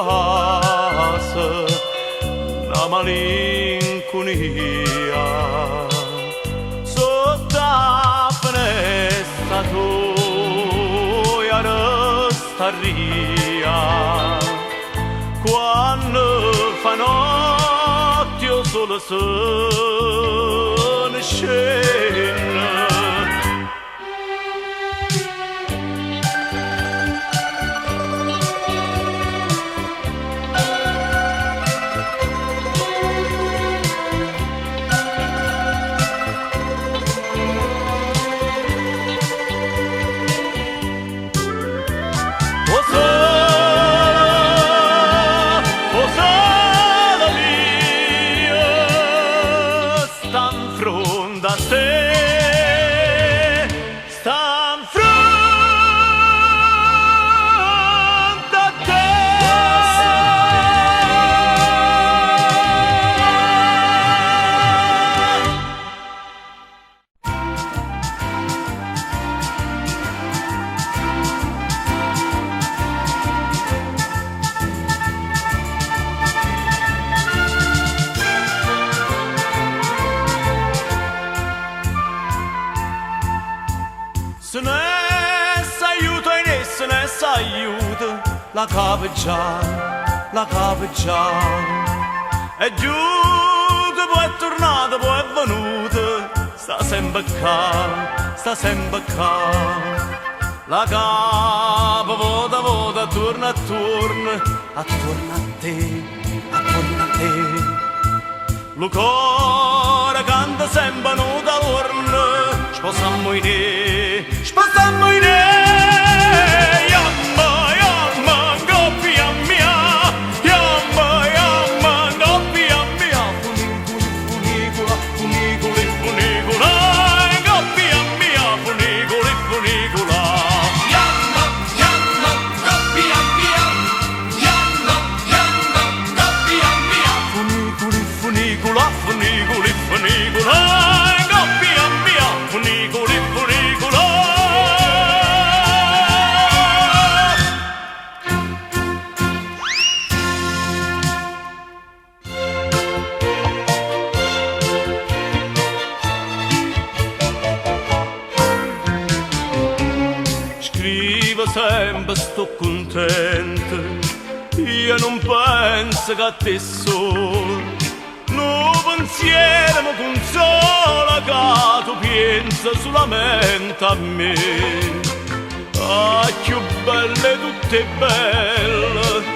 quase 'na malincunia. Sott' 'a fenesta toja restarria Quanno fa notte e 'o sole se ne scenne. O sole, 'o sole mio sta 'nfronte a te, sta 'nfronte a te. Se n'è sagliuto in essa, se n'è sagliuto la capa già, la capa già. È ghiuto, poi è tornato, poi è venuto, sta sempe ccà, sta sempe ccà. La capa vota vota attuorno attuorno, attuorno a te, attuorno a te. Lu core canta sempe nu taluorno, sposammo oinè, sposammo oinè. Jammo, jammo, 'ncopp' 'a mia, jammo, jammo, 'ncopp' 'a mia. Funiculi, funicula, funiculi, funicula, 'ncopp' 'a mia, funiculi, funicula. Jammo, jammo, 'ncopp' 'a mia, jammo, jammo, 'ncopp' 'a mia. Funiculi, funicula, funiculi, funicula, 'ncopp' 'a mia, funiculi, funicula. Scrivo sempe sto cuntento, io nun penso che a te solo. Nu pensiero mi consola che tu piensi solamente a me. A cchiù bella 'e tutte 'e belle.